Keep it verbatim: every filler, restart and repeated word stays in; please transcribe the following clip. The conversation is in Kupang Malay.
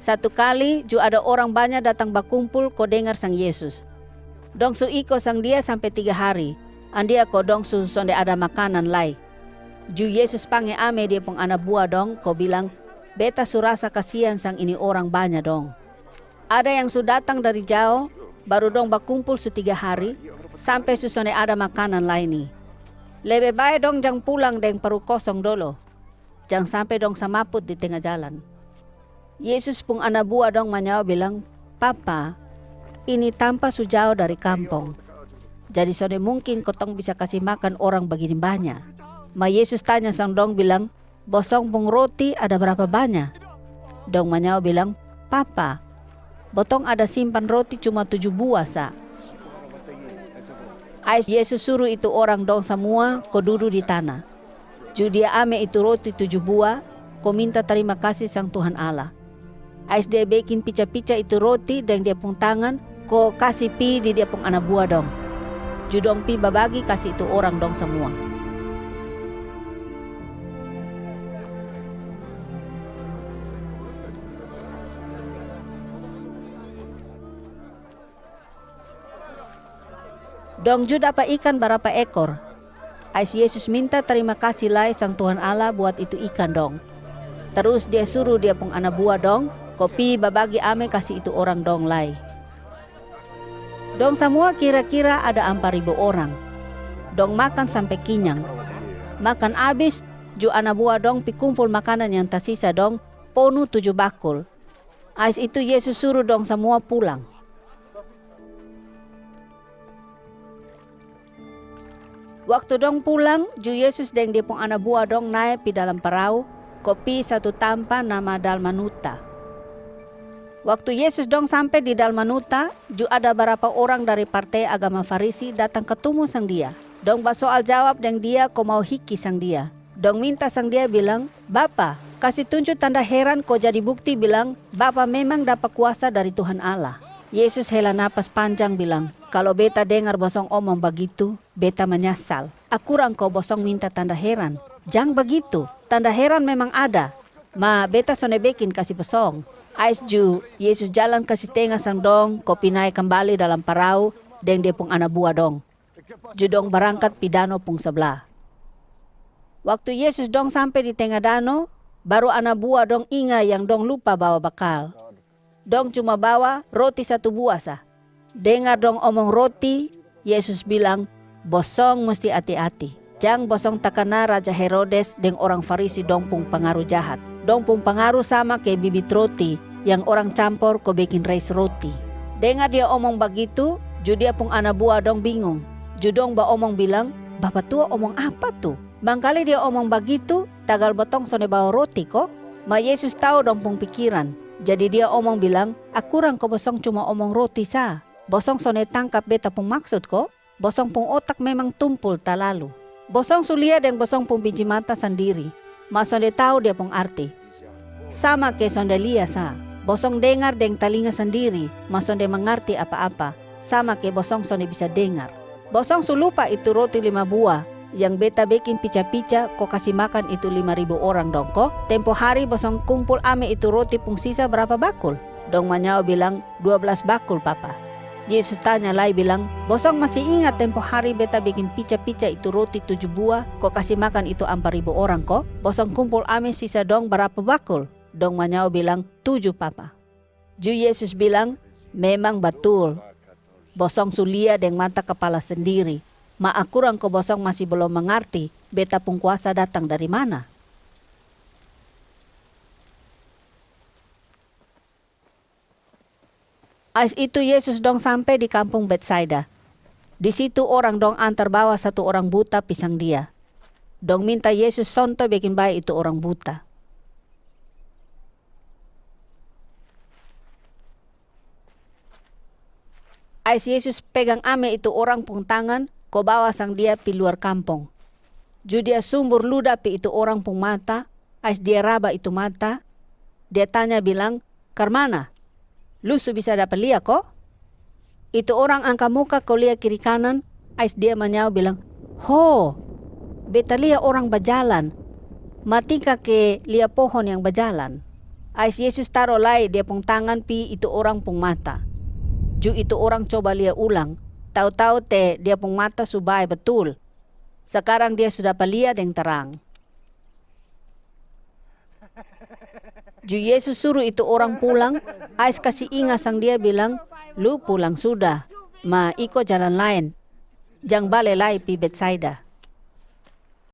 Satu kali ju ada orang banya datang bakumpul ko dengar sang Yesus. Dong su iko sang Dia sampe tiga hari, andia ko dong su sonde ada makanan lai. Ju Yesus pange ame Dia pung ana bua dong ko bilang, "Beta su rasa kasian sang ini orang banya dong. Ada yang su datang dari jao, baru dong bakumpul su tiga hari, sampe su sonde ada makanan lai ni. Lebe bae dong jang pulang deng paru kosong dolo. Jang sampe dong samaput di tenga jalan." Yesus pung ana bua dong manyao bilang, "Papa, ini tampa su jao dari kampong. Jadi sonde mungkin kotong bisa kasi makan orang bagini banya." Ma Yesus tanya sang dong bilang, "Bosong pung roti ada barapa banya?" Dong manyao bilang, "Papa, botong ada simpan roti cuma tuju bua sa." Ais Yesus suru itu orang dong samua ko dudu di tana. Ju Dia ame itu roti tuju bua, ko minta tarima kasi sang Tuhan Allah. Ais Dia bekin pica-pica itu roti deng Dia pung tangan, ko kasi pi di Dia pung ana bua dong. Ju dong pi babagi kasi itu orang dong samua. Dong ju dapa ikan barapa ekor. Ais Yesus minta tarima kasi lai sang Tuhan Allah buat itu ikan dong. Tarus Dia suru Dia pung ana bua dong ko pi babagi ame kasi itu orang dong lai. Dong samua kira-kira ada ampa ribu orang. Dong makan sampe kinyang. Makan abis, ju ana bua dong pi kumpul makanan yang tasisa dong ponu tuju bakul. Ais itu Yesus suru dong samua pulang. Waktu dong pulang, ju Yesus deng Dia pung ana bua dong nae pi dalam parau ko pi satu tampa nama Dalmanuta. Waktu Yesus dong sampe di Dalmanuta, ju ada barapa orang dari partei agama Farisi datang katumu sang Dia. Dong basoal jawab deng Dia ko mau hiki sang Dia. Dong minta sang Dia bilang, "Bapa, kasi tunju tanda heran ko jadi bukti bilang Bapa memang dapa kuasa dari Tuhan Allah." Yesus hela napas panjang bilang, "Kalo Beta dengar bosong omong bagitu, Beta manyasal. Akurang ko bosong minta tanda heran. Jang bagitu, tanda heran memang ada. Ma Beta sonde bekin kasi bosong." Ais ju, Yesus jalan kasi tenga sang dong ko pi nae kambali dalam parau deng Dia pung ana bua dong. Ju dong barangkat pi dano pung sabla. Waktu Yesus dong sampe di tenga dano, baru ana bua dong inga yang dong lupa bawa bakal. Dong cuma bawa roti satu bua sa. Dengar dong omong roti, Yesus bilang, "Bosong musti ati-ati. Jang bosong takana Raja Herodes deng orang Farisi dong pung pangaru jahat. Dong pung pangaru sama ke bibit roti yang orang campor ko bekin rais roti." Dengar Dia omong bagitu, ju Dia pung ana bua dong bingung. Ju dong baomong bilang, "Bapatua omong apa tu? Mangkali Dia omong bagitu, tagal botong sonde bawa roti ko?" Ma Yesus tau dong pung pikiran. Jadi Dia omong bilang, "Akurang ko bosong cuma omong roti sa. Bosong sonde tangkap Beta pung maksud ko? Bosong pung otak memang tumpul talalu. Bosong su lia deng bosong pung biji mata sandiri, ma sonde tau dia pung arti. Sama ke sonde lia sa. Bosong dengar deng talinga sandiri, ma sonde mangarti apa-apa, sama ke bosong sonde bisa dengar. Bosong su lupa itu roti lima bua yang Beta bekin pica-pica ko kasi makan itu lima ribu orang dong ko? Tempo hari bosong kumpul ame itu roti pung sisa brapa bakul?" Dong manyao bilang, "Dua blas bakul, Papa." Yesus tanya lai bilang, "Bosong masi inga tempo hari Beta bekin pica-pica itu roti tuju bua ko kasi makan itu ampa ribu orang ko? Bosong kumpul ame sisa dong barapa bakul?" Dong manyao bilang, "Tuju, Papa." Ju Yesus bilang, "Memang batul. Bosong su lia deng mata kapala sandiri, ma akurang ko bosong masi balom mangarti Beta pung kuasa datang dari mana." Ais itu Yesus dong sampe di kampung Betsaida. Di situ orang dong antar bawa satu orang buta pi sang Dia. Dong minta Yesus sonto bekin bae itu orang buta. Ais Yesus pegang ame itu orang pung tangan ko bawa sang dia pi luar kampong. Ju Dia sumbur luda pi itu orang pung mata, ais Dia raba itu mata, Dia tanya bilang, "Karmana? Lu su bisa dapa lia ko?" Itu orang angka muka ko lia kiri kanan, ais dia manyao bilang, "Ho, Beta lia orang bajalan, ma tingka ke lia pohon yang bajalan." Ais Yesus taro lai Dia pung tangan pi itu orang pung mata. Ju itu orang coba lia ulang, tau-tau te dia pung mata su bae batul. Sakarang dia su dapa lia deng tarang. Ju Yesus suru itu orang pulang, ais kasi inga sang dia bilang, "Lu pulang suda, ma iko jalan laen. Jang bale lai pi Betsaida."